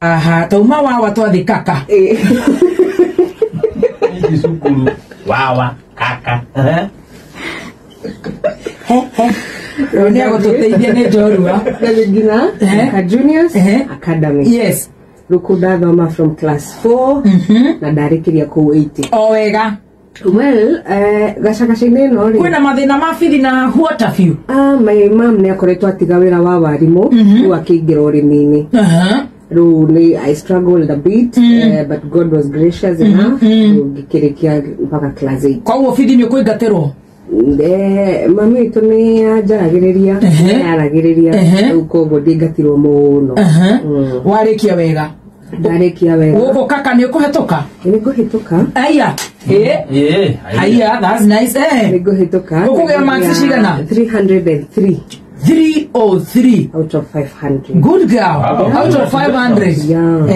Aha, tauma wawa twathi kaka. Ici cukuru wawa kaka. Rĩu nĩ agũtũteithia nĩ njorua. Ngathiĩ nginya Ehe. Ka Juniors Ehe. Academy. Yes. Rĩu kũu ndathoma from class 4 na ndarĩkĩria kũu 80. O wega. Well, gacagaca-inĩ ĩno rĩ, Kwĩna mathĩna ma bithi na what have you. ah, my mom nĩ akoretwo atiga wĩra wa warimũ, rĩu akĩingĩra ũrĩmi-inĩ. Rĩu nĩ I struggled a bit, but God was gracious enough, rĩu ngĩkĩrĩkia mpaka class 8. Koguo bithi nĩ ũkũingatĩrwo. Mami witũ nĩ anjaragĩrĩria, nĩ aragĩrĩria, rĩu koguo ndingatirwo mũno. Warĩkia wega. Ndarĩkia wega. Gũkũ kaka nĩ ũkũhetũka. Nĩ ngũhĩtũka. Aya. Ĩĩ. Aya, that's nice. Nĩ ngũhĩtũka. Ũkũgĩa marks cigana? 303 303. out of 500. Good girl. Out of 500. Yeah.